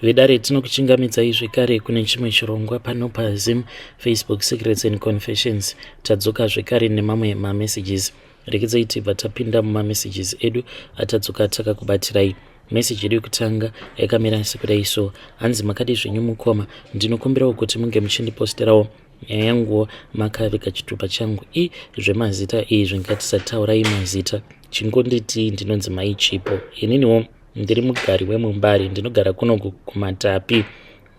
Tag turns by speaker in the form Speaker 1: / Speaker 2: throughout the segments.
Speaker 1: Vedare tinokuchingamidzai zvekare kune chimwe chirongwa pano paZim Facebook Secrets and Confessions. Tadzoka zvekare nemamwe mamessages. Rekedzai tibva tapinda mumamessages edu atadzoka takakubatirai. Message yedu yekutanga yakamira sekudai so. Hanzi makadii zvenyu mukoma, ndinokumbirawo kuti munge muchindiposterawo nyaya yanguwo makaviga chitupa changu. I zvemazita izvi ngatisataurai mazita. Chingonditii ndinonzi Mai Chipo. Ininiwo Ndiri mugari wemuMbare, ndinogara kuno kuMatapi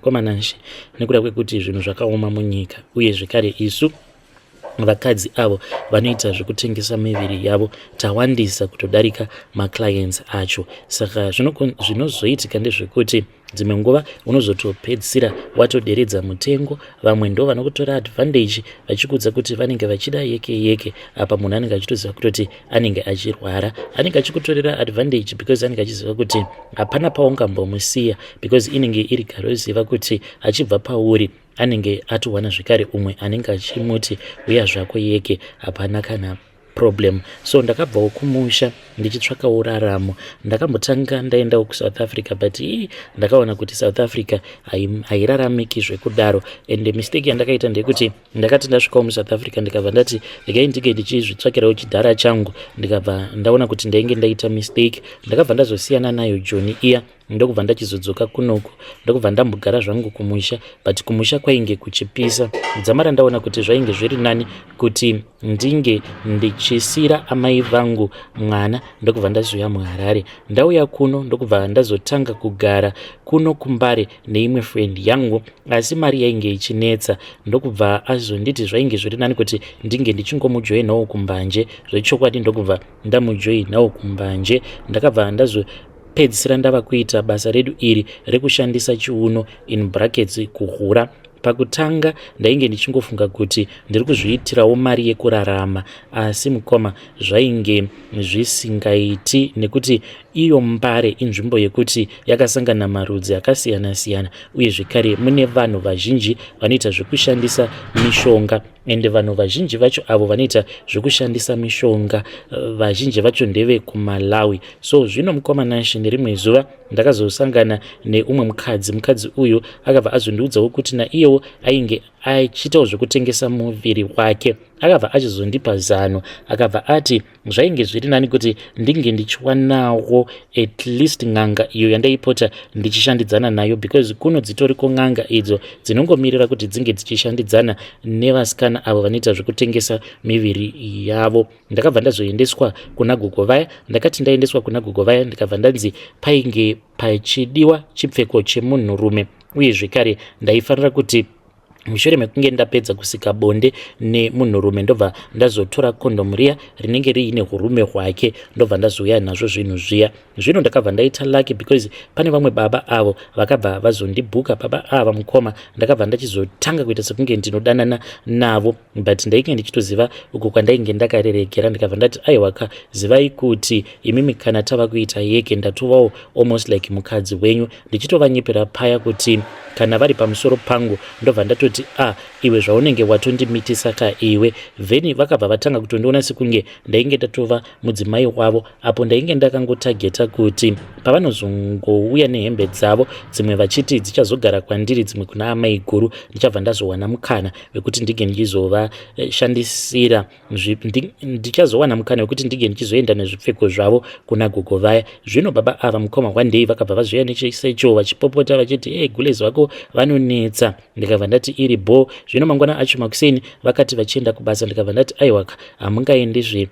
Speaker 1: kwaManashe nekuda kwekuti zvinhu zvakaoma munyika uye zvekare isu vakadzi avo vanoita zvekutengesa miviri yavo tawandisa kutodarika maclients acho saka zvinozoitika ndezvekuti Dzimwe nguva unozotopedzisira watoderedza mutengo, vamwe ndo vanokutora advantage vachikuudza kuti vanenge vachida yeke yeke, apa munhu anenge achitoziva kutoti anenge achirwara, anenge achikutorera advantage because anenge achiziva kuti hapana paungambomusiya because inenge iri garoziva kuti achibva pauri anenge atowana zvekare umwe anenge achimuti uya zvako yeke, hapana kana problem so ndakabvawo kumusha ndichitsvakawo raramo ndakambotanga ndaendawo kusouth africa but ii ndakaona kuti south africa hairaramiki zvekudaro and mistake yandakaita ndeyekuti ndakati ndasvikawo musouth africa ndikabva ndati regai ndinge ndichizvitsvakirawo chidhara changu ndikabva ndaona kuti ndainge ndaita mistake ndakabva ndazosiyana nayo joni iya ndokubva ndachizodzoka kunoku ndokubva ndambogara zvangu kumusha but kumusha kwainge kuchipisa dzamara ndaona kuti zvainge zviri nani kuti ndinge ndichisira amai vangu mwana ndokubva ndazouya muharare ndauya kuno ndokubva ndazotanga kugara kuno kumbare neimwe friend yangu asi mari yainge ichinetsa ndokubva azonditi zvainge zviri nani kuti ndinge ndichingomujoinawo kumbanje zvechokwadi ndokubva ndamujoinawo kumbanje ndakabva ndazo pedzisira ndava kuita basa redu iri rekushandisa chiuno in brackets kuhura pakutanga ndainge ndichingofunga kuti ndiri kuzviitirawo mari yekurarama asi mukoma zvainge zvisingaiti nekuti iyo mbare inzvimbo yekuti yakasangana marudzi akasiyana-siyana uye zvekare mune vanhu vazhinji vanoita zvekushandisa mishonga ende vanhu vazhinji vacho avo vanoita zvekushandisa mishonga eh, vazhinji vacho ndevekuMalawi so zvino mukoma Nashe nerimwe zuva ndakazosangana neumwe mukadzi mukadzi uyu akabva azondiudzawo kuti naiyewo ainge achiitawo zvekutengesa muviri wake akabva achizondipa zano akabva ati zvainge zviri nani kuti ndinge ndichiwanawo at least n'anga iyo yandaipota ndichishandidzana nayo because kuno dzitoriko n'anga idzo dzinongomirira kuti dzinge dzichishandidzana nevasikana avo vanoita zvekutengesa miviri yavo ndakabva ndazoendeswa kuna gogo vaya ndakati ndaendeswa kuna gogo vaya ndikabva ndanzi painge pachidiwa chipfeko chemunhurume uye zvekare ndaifanira kuti mushure mekunge ndapedza kusika bonde nemunhurume ndobva ndazotora kondomu riya rinenge riine hurume hwake ndobva ndazouya nazvo zvinhu zviya zvino ndakabva ndaita lucky because pane vamwe baba avo vakabva vazondibhuka baba ava mukoma ndakabva ndachizotanga kuita sekunge ndinodanana navo but ndainge ndichitoziva uko kwandainge ndakarerekera ndikabva ndati aiwaka zivai kuti imimi kana tava kuita yeke ndatovawo almost like mukadzi wenyu ndichitovanyepera paya kuti kana vari pamusoro pangu ndobva ndatoti a ah, iwe zvaunenge watondimitisa ka iwe then vakabva vatanga kutondiona sekunge ndainge ndatova mudzimai wavo apo ndainge ndakangotageta kuti pavanozongouya nehembe dzavo dzimwe vachiti dzichazogara kwandiri dzimwe kuna amai guru ndichabva ndazowana mukana wekuti ndinge ndichizovashandisira ndichazowana mukana wekuti ndinge ndichizoenda nezvipfeko zvavo kuna gogo vaya zvino baba ava mukoma one day vakabva vazouya nechisecho vachipopota vachiti hey, gulezi vako vanonetsa ndikabva ndati iri bho zvino mangwana acho makuseni vakati vachienda kubasa ndikabva ndati aiwaka hamungaendizve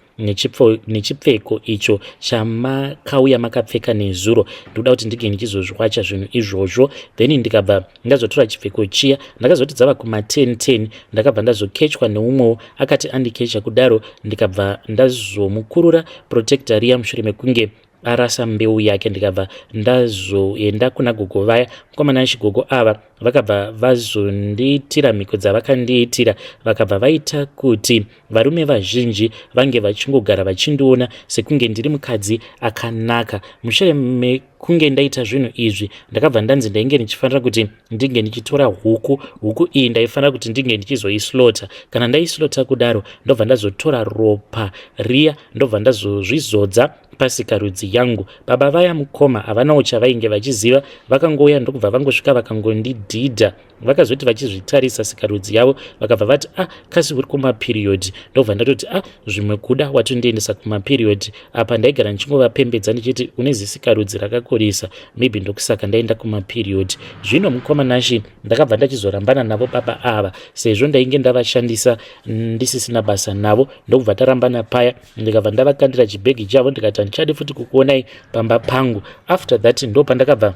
Speaker 1: nechipfeko icho chamakauya makapfeka nezuro ndikuda kuti ndinge ndichizozviwacha zvinhu izvozvo then ndikabva ndazotora chipfeko chiya ndakazoti dzava kuma 10 10 ndakabva ndazokechwa neumwewo akati andikecha kudaro ndikabva ndazomukurura protector riya mushure mekunge arasa mbeu yake ndikabva ndazoenda kuna gogo vaya mukomana achigogo ava vakabva vazondiitira mhiko dzavakandiitira vakabva vaita kuti varume vazhinji vange vachingogara vachindiona sekunge ndiri mukadzi akanaka mushure mekunge ndaita zvinhu izvi ndakabva ndanzi ndainge ndichifanira kuti ndinge ndichitora huku huku iyi ndaifanira kuti ndinge ndichizoislota kana ndaislota kudaro ndobva ndazotora ropa riya ndobva ndazozvizodza Pasikarudzi yangu. Baba vaya mukoma havanawo chavainge vachiziva, vakangouya ndokubva vangosvika vakangondidhidha. Vakazoti vachizvitarisa sikarudzi yavo vakabva vati, "Ah, kasi uri kumaperiod?" Ndobva ndatoti, "Ah, zvimwe kuda watondiendesa kumaperiod." Apa ndaigara ndichingovapembedza ndichiti, "Une zisikarudzi rakakurisa, maybe ndokusaka ndaenda kumaperiod." Zvino mukoma Nashi, ndakabva ndachizorambana navo baba ava, sezvo ndainge ndavashandisa ndisisina basa navo. Ndokubva tarambana paya, ndikabva ndavakandira chibhegi chavo, ndikati, "Handichadi futi kukuonai pamba pangu." After that ndo pandakabva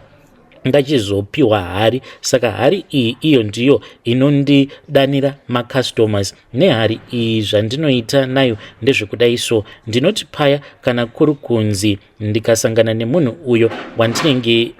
Speaker 1: ndachizopiwa hari. Saka hari iyi, iyo ndiyo inondidanira macustomers. Nehari iyi, zvandinoita nayo ndezvekudai. So ndinoti paya kana kuri kunzi ndikasangana nemunhu uyo wandinenge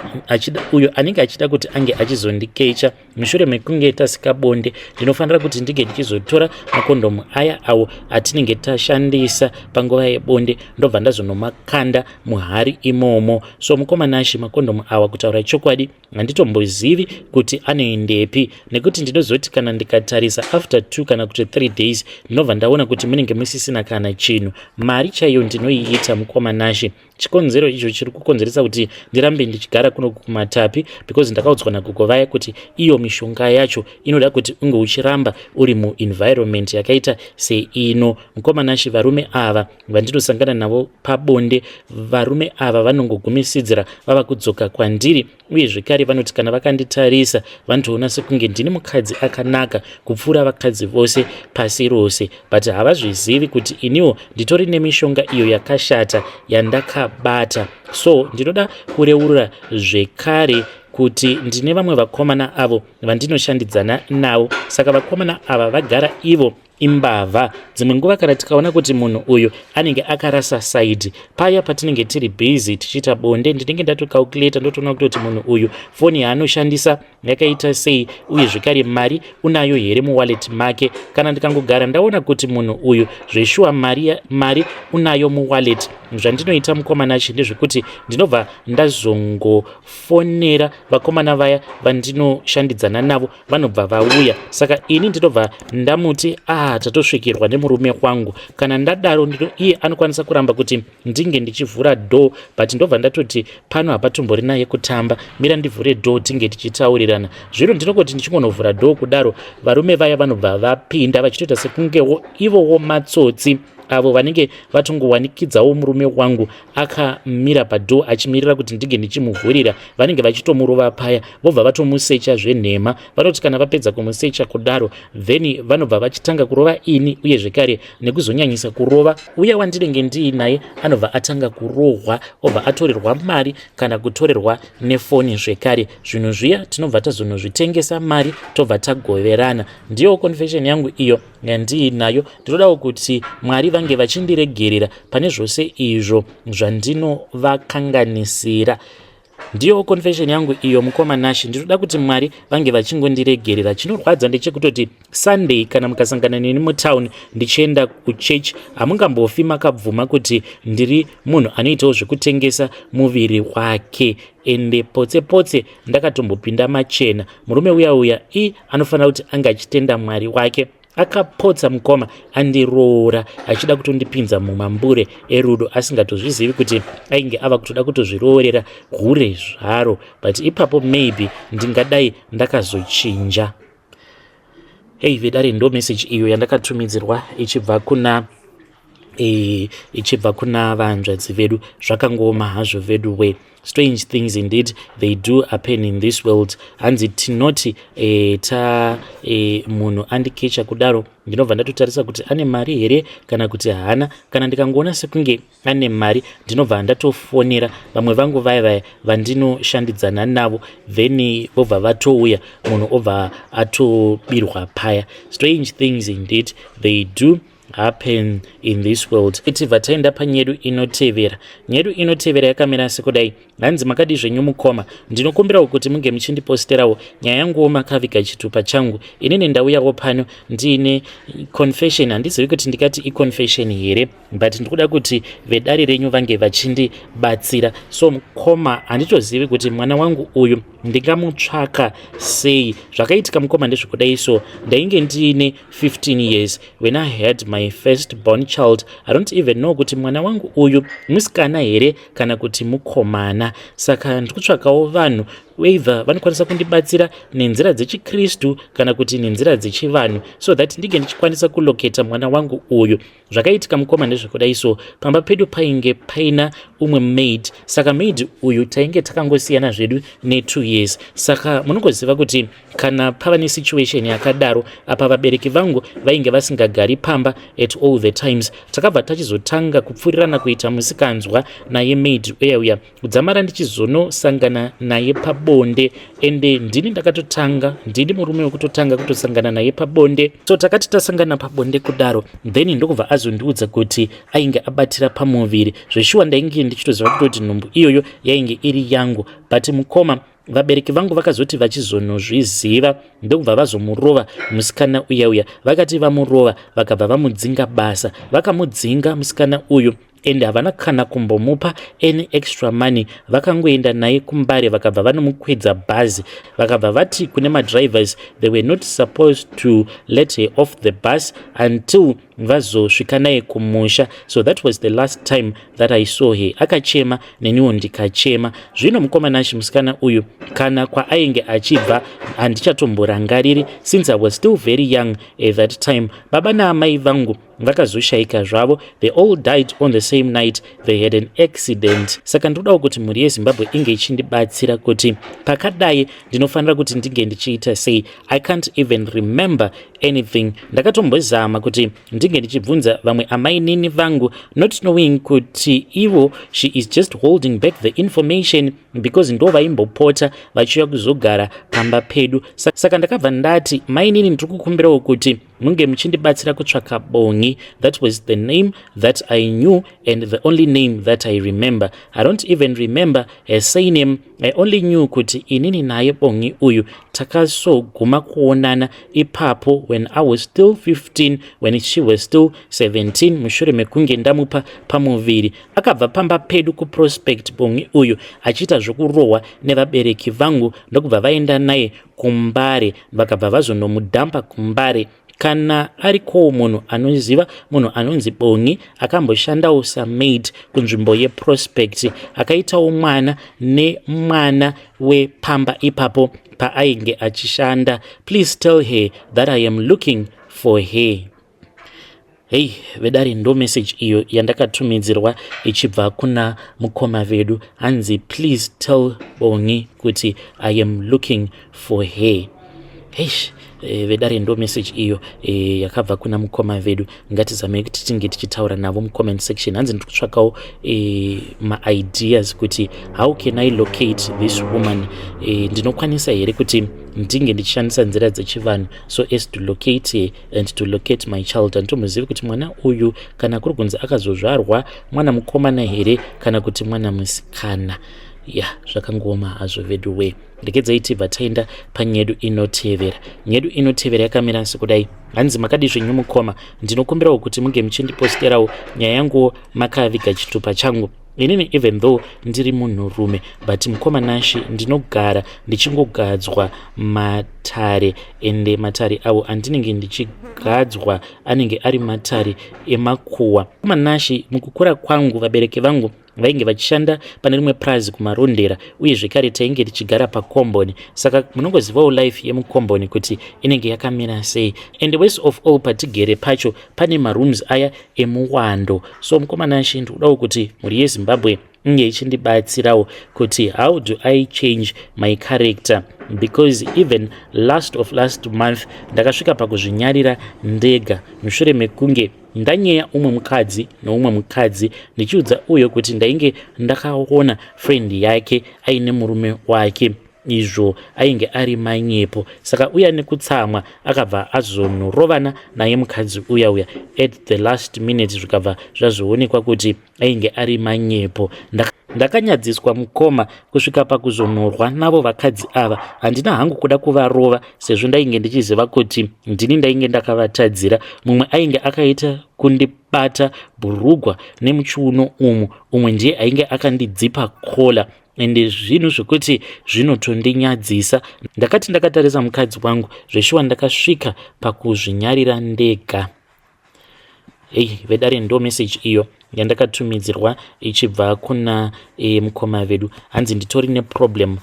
Speaker 1: uyo anenge achida kuti ange achizondikecha mushure mekunge tasika bonde, ndinofanira kuti ndinge ndichizotora makondomu aya awo atinenge tashandisa panguva yebonde, ndobva ndazonomakanda muhari imomo. So mukoma Nashi, makondomu awa, kutaura chokwadi, handitombozivi kuti anoendepi, nekuti ndinozoti kana ndikatarisa after 2 kana kuti 3 days, ndinobva ndaona kuti munenge musisina kana chinhu. Mari chaiyo ndinoiita, mukoma Nashi. Chikonzero icho chiri kukonzeresa kuti ndirambe ndichigara kuno kuMatapi, because ndakaudzwa nagogo vaya kuti iyo mishonga yacho inoda kuti unge uchiramba uri muenvironment yakaita seino. Mukoma Nashi, varume ava vandinosangana navo pabonde, varume ava vanongogumisidzira vava kudzoka kwandiri. Uye zvekare vanoti kana vakanditarisa, vanotoona sekunge ndini mukadzi akanaka kupfuura vakadzi vose pasi rose, but havazvizivi kuti iniwo nditori nemishonga iyo yakashata yandakabata. So ndinoda kureurura zvekare kuti ndine vamwe vakomana avo vandinoshandidzana navo. Saka vakomana ava vagara ivo imbavha. Dzimwe nguva kana tikaona kuti munhu uyu anenge akarasa side, paya patinenge tiri busy tichiita bonde, ndinenge ndatocalculata, ndotoona kutoti munhu uyu foni yaanoshandisa yakaita sei, uye zvekare mari unayo here muwallet make. Kana ndikangogara ndaona kuti munhu uyu zveshuwa mari unayo muwallet, zvandinoita, mukoma Nashi, ndezvekuti ndinobva ndazongofonera vakomana vaya vandinoshandidzana navo, vanobva vauya. Saka ini ndinobva ndamuti, "Ah, tatosvikirwa nemurume wangu." Kana ndadaro, iye anokwanisa kuramba kuti ndinge ndichivhura door, but ndobva ndatoti, "Pano hapatomborina yekutamba, mira ndivhure door, tinge tichitaurirana." Zvino ndinongoti ndichingonovhura door kudaro, varume vaya vanobva vapinda vachitoita sekungewo ivowo matsotsi avo vanenge vatongowanikidzawo murume wangu akamira padoor achimirira kuti ndinge ndichimuvhurira. Vanenge vachitomurova paya, vobva vatomusecha zvenhema. Vanoti kana vapedza kumusecha kudaro, then vanobva vachitanga kurova ini, uye zvekare nekuzonyanyisa kurova uye wandinenge ndiinaye anobva atanga kurohwa, obva atorerwa mari kana kutorerwa nefoni zvekare. Zvinhu zviya tinobva tazonozvitengesa, mari tobva tagoverana. Ndiyo confession yangu iyo yandiinayo. Ndinodawo kuti Mwari vange vachindiregerera pane zvose izvo zvandinovakanganisira. Ndiyo confession yangu iyo, mukoma Nashi. Ndinoda kuti Mwari vange vachingondiregerera. Chinorwadza ndechekutoti Sunday kana mukasangana neni mutown ndichienda kuchechi, hamungambofi makabvuma kuti ndiri munhu anoitawo zvekutengesa muviri wake. Ende potse potse ndakatombopinda machena. Murume uya uya i anofanira kuti ange achitenda Mwari wake. Akapotsa, mukoma, andiroora achida kutondipinza mumambure erudo, asingatozvizivi kuti ainge ava kutoda kutozviroorera hure zvaro. But ipapo maybe ndingadai ndakazochinja. Hei vedare, ndo message iyo yandakatumidzirwa ichibva kuna vanzvadzi vedu. Zvakangooma hazvo vedu we. Strange things indeed, they do happen in this world. Hanzi tinoti ta munhu andikecha kudaro, ndinobva ndatotarisa kuti ane mari here kana kuti haana. Kana ndikangoona sekunge ane mari, ndinobva ndatofonera vamwe vangu vaya vaya vandinoshandidzana navo, then vobva vatouya, munhu obva atobirwa paya. Strange things indeed, they do happen in this world. Tibva taenda panyedu inotevera. Nyedu inotevera yakamira sekudai. Hanzi, "Makadi zvenyu mukoma? Ndinokumbirawo kuti munge muchindiposterawo nyaya yanguwo makaviga chitupa changu. Inini ndauyawo pano ndiine confession. Handizivi kuti ndikati iconfession here, but ndikuda kuti vedare renyu vange vachindibatsira. So mukoma, handitozivi kuti mwana wangu uyu ndingamutsvaka sei. Zvakaitika, mukoma, ndezvekudai. So ndainge ndiine 15 years when I had my my first born child. I don't even know kuti mwana wangu uyu musikana here kana kuti mukomana. Saka ndiri kutsvakawo vanhu either vanokwanisa kundibatsira nenzira dzechikristu kana kuti nenzira dzechivanhu, so that ndinge ndichikwanisa kulocata mwana wangu uyu. Zvakaitika, mukoma, ndezvekudai. So pamba pedu painge paina umwe maid. Saka maid uyu tainge takangosiyana zvedu ne2 years. Saka munongoziva kuti kana pava nesituation yakadaro, apa vabereki vangu vainge vasingagari pamba at all the times, takabva tachizotanga kupfuurirana kuita musikanzwa naye maid uya uya, kudzamara ndichizonosangana naye pabonde. Ende ndini ndakatotanga, ndini murume wekutotanga kutosangana naye pabonde. So takati tasangana pabonde kudaro, then ndokubva azondiudza kuti ainge abatira pamuviri. Zveshuwa ndainge ndichitoziva kutoti nhumbu iyoyo yainge iri yangu, but mukoma, vabereki vangu vakazoti vachizonozviziva, ndokubva vazomurova musikana uya uya. Vakati vamurova, vakabva vamudzinga basa. Vakamudzinga musikana uyu, ende havana kana kumbomupa any extra money. Vakangoenda naye kuMbare, vakabva vanomukwidza bhazi, vakabva vati kune madrivers they were not supposed to let her off the bus until vazosvika naye kumusha. So that was the last time that I saw her. Akachema, neniwo ndikachema. Zvino mukoma Nashi, musikana uyu kana kwaainge achibva handichatomborangariri, since I was still very young at that time. Baba naamai vangu vakazoshayika zvavo. They all died on the same night. They had an accident. Saka ndinodawo kuti mhuri yeZimbabwe inge ichindibatsira kuti pakadai ndinofanira kuti ndinge ndichiita sei. I can't even remember anything. Ndakatombozama kuti ndinge ndichibvunza vamwe amainini vangu, not knowing kuti ivo she is just holding back the information, because ndo vaimbopota vachiuya kuzogara pamba pedu. Saka ndakabva ndati, "Mainini, ndiri kukumbirawo kuti munge muchindibatsira kutsvaka Bongi." That was the name that I knew and the only name that I remember. I don't even remember her surname. I only knew kuti inini naye Bongi uyu takasoguma kuonana ipapo when I was still 15, when she was still 17. Mushure mekunge ndamupa pamuviri, akabva pamba pedu kuProspect, Bongi uyu, achiita zvokurohwa nevabereki vangu, ndokubva vaenda naye kuMbare, vakabva vazonomudhampa kuMbare. Kana arikowo munhu anoziva munhu anonzi Bongi, akamboshandawo samaid kunzvimbo yeProspect, akaitawo mwana nemwana wepamba ipapo paainge achishanda, please tell her that I am looking for her. Hei vedare, ndo message iyo yandakatumidzirwa ichibva kuna mukoma vedu. Hanzi, "Please tell Bongi kuti I am looking for her." Heish vedare, ndo message iyo yakabva kuna mukoma vedu. Ngatizamei kuti tinge tichitaura navo mucomment section. Hanzi, ndiri kutsvakawo maideas kuti how can I locate this woman? Ndinokwanisa here kuti ndinge ndichishandisa nzira dzechivanhu so as to locate her and to locate my child? Handitombozivi kuti mwana uyu, kana kuri kunzi akazozvarwa, mwana mukomana here kana kuti mwana musikana. Ya, zvakangooma hazvo vedu wee. Regedzai tibva taenda panyedu inotevera. Nyedu inotevera yakamira sekudai. Hanzi, "Makadi zvenyu mukoma? Ndinokumbirawo kuti munge muchindiposterawo nyaya yanguwo makaviga chitupa changu. Inini, even though ndiri munhurume, but mukoma Nashi, ndinogara ndichingogadzwa matare, ende matare avo andinenge ndichigadzwa anenge ari matare emakuhwa. Mukoma Nashi, mukukura kwangu vabereki vangu vainge vachishanda pane rimwe prazi kuMarondera, uye zvekare tainge tichigara pakomboni. Saka munongozivawo life yemukomboni kuti inenge yakamira sei. And worst of all, patigere pacho pane marooms aya emuwando. So mukoma Nashi, ndikudawo kuti mhuri yeZimbabwe inge ichindibatsirawo kuti how do I change my character, because even last of last month ndakasvika pakuzvinyarira ndega mushure mekunge ndanyeya umwe mukadzi neumwe mukadzi, ndichiudza uyo kuti ndainge ndakaona friend yake aine murume wake, izvo ainge ari manyepo. Saka uya nekutsamwa akabva azonorovana naye mukadzi uya uya. At the last minute zvikabva zvazoonekwa kuti ainge ari manyepo. Ndakanyadziswa mukoma, kusvika pakuzonorwa navo vakadzi ava. Handina hangu kuda kuvarova, sezvo ndainge ndichiziva kuti ndini ndainge ndakavatadzira. Mumwe ainge akaita kundibata bhurugwa nemuchiuno umu, umwe ndiye ainge akandidzipa collar. Ende zvinhu zvekuti zvinotondinyadzisa. Ndakati ndakatarisa mukadzi wangu, zveshuwa ndakasvika pakuzvinyarira ndega." Hei vedare, ndo message iyo yandakatumidzirwa ichibva kuna mukoma vedu. Hanzi nditori neproblem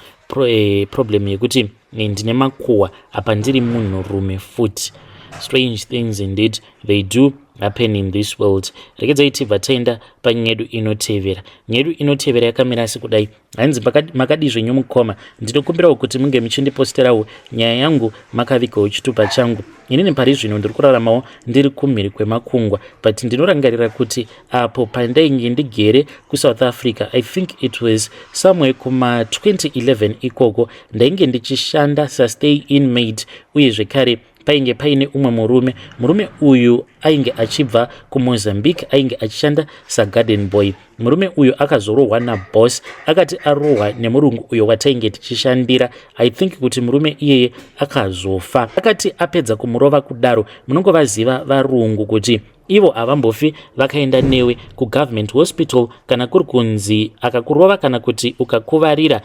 Speaker 1: problem yekuti ndine makuhwa, apa ndiri munhurume futi. Strange things indeed, they do happen in this world. Regedzai tibva taenda panyaya yedu inotevera. Nyaya yedu inotevera yakamira sekudai. Hanzi, "Makadi zvenyu mukoma? Ndinokumbirawo kuti munge muchindiposterawo nyaya yangu makavigawo chitupa changu. Inini pari zvino ndiri kuraramawo ndiri kumhiri kwemakungwa, but ndinorangarira kuti apo pandainge ndigere kuSouth Africa, I think it was somewhere kuma2011 ikoko, ndainge ndichishanda sastay in maid, uye zvekare painge paine umwe murume. Murume uyu ainge achibva kuMozambique, ainge achishanda sagarden boy. Murume uyu akazorohwa naboss. Akati arohwa nemurungu uyo watainge tichishandira, I think kuti murume iyeye akazofa. Akati apedza kumurova kudaro, munongovaziva varungu kuti ivo havambofi vakaenda newe kugovernment hospital. Kana kuri kunzi akakurova kana kuti ukakuvarira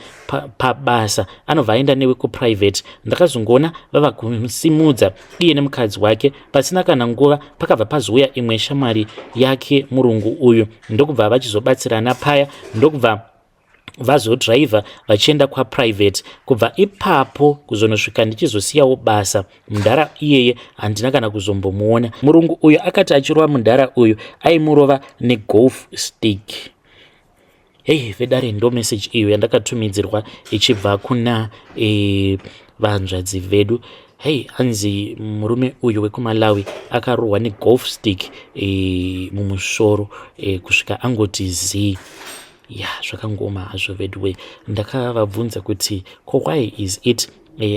Speaker 1: pabasa, anobva aenda newe kuprivate. Ndakazongoona vava kusimudza iye nemukadzi wake. Pasina kana nguva pakabva pazouya imwe shamwari yake murungu uyu, ndokubva vachizobatsirana paya, ndokubva vazodhiraivha vachienda kwaprivate. Kubva ipapo kuzonosvika ndichizosiyawo basa, mudhara iyeye handina kana kuzombomuona. Murungu uyu akati achirova mudhara uyu, aimurova negolf stick." Hei vedare, ndo message iyo yandakatumidzirwa ichibva kuna vanzvadzi vedu. Hei, hanzi murume uyu wekuMalawi akarohwa negolf stick mumusoro kusvika angoti zii. Ya, zvakangoma hazvo veduwe. Ndakavabvunza kuti ko why is it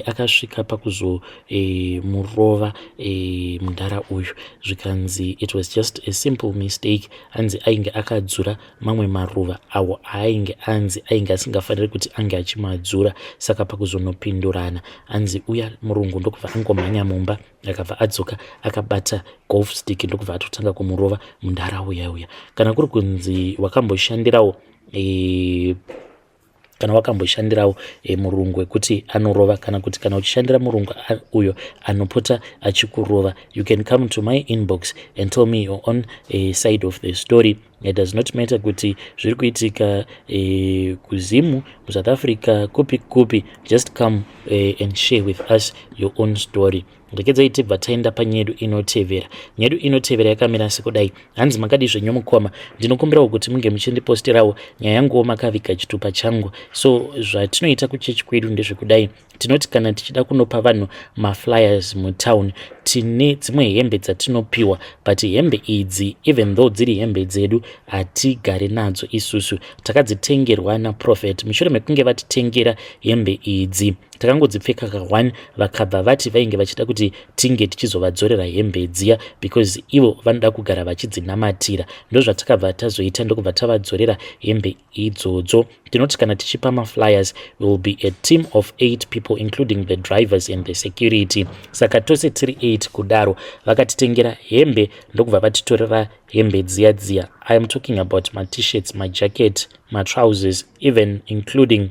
Speaker 1: akasvika pakuzomurova mudhara uyu? Zvikanzi it was just a simple mistake. Anzi ainge akadzura mamwe maruva awo aainge anzi ainge asingafaniri kuti ange achimadzura. Saka pakuzonopindurana, anzi uya murungu ndokubva angomhanya mumba, akabva adzoka akabata golf stick, ndokubva atotanga kumurova mudhara uya uya. Kana kuri kunzi wakamboshandirawo kana wakamboshandirawo murungu wekuti anorova, kana kuti kana uchishandira murungu uyo anopota achikurova, you can come to my inbox and tell me your own side of the story. It does not matter kuti zviri kuitika kuZimu, muSouth Africa, kupi kupi. Just come and share with us your own story. Regedzai tibva taenda panyaya yedu inotevera. Nyaya yedu inotevera yakamira sekudai. Hanzi, "Makadi zvenyu mukoma? Ndinokumbirawo kuti munge muchindiposterawo nyaya yanguwo makaviga chitupa changu. So zvatinoita kuchechi kwedu ndezvekudai: tinoti kana tichida kunopa vanhu maflyers mutown, tine dzimwe hembe dzatinopiwa, but hembe idzi, even though dziri hembe dzedu, hatigari nadzo isusu. Takadzitengerwa naprophet. Mushure mekunge vatitengera hembe idzi, takangodzipfeka ka1, vakabva vati vainge vachida kuti tinge tichizovadzorera hembe dziya because ivo vanoda kugara vachidzinamatira. Ndozvatakabva tazoita, ndokubva tavadzorera hembe idzodzo. Tinoti kana tichipa maflyers, will be a team of 8 people, including the drivers and the security. Saka tose tiri 8 kudaro. Vakatitengera hembe, ndokubva vatitorera hembe dziya dziya. I am talking about maT-shirts, majacket, matrousers, even including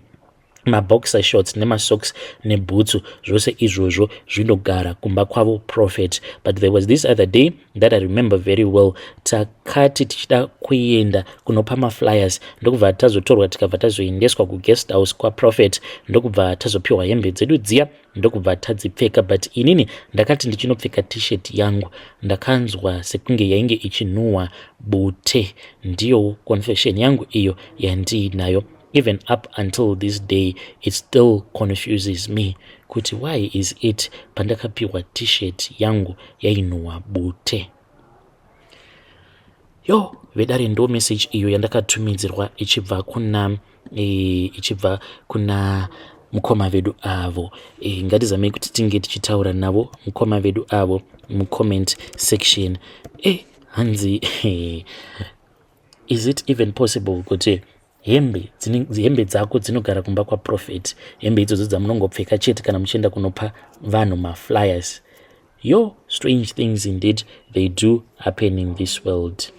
Speaker 1: maboxer shorts nemasocks nebhutsu. Zvose izvozvo zvinogara kumba kwavo prophet. But there was this other day that I remember very well. Takati tichida kuenda kunopa maflyers, ndokubva tazotorwa, tikabva tazoendeswa kuguest house kwaprophet, ndokubva tazopiwa hembe dzedu dziya, ndokubva tadzipfeka. But inini ndakati ndichinopfeka T-shirt yangu, ndakanzwa sekunge yainge ichinhuhwa bute. Ndiyo confession yangu iyo yandiinayo. Even up until this day it still confuses me kuti why is it pandakapiwa T-shirt yangu yainhuhwa bute." Yo vedare, ndo message iyo yandakatumidzirwa ichibva kuna mukoma vedu avo. Ngatizamei kuti tinge tichitaura navo mukoma vedu avo mucomment section. Hanzi is it even possible kuti hembe dzako dzinogara kumba kwaprophet, hembe idzodzo dzamunongopfeka chete kana muchienda kunopa vanhu maflyers? Yo, strange things indeed, they do happen in this world.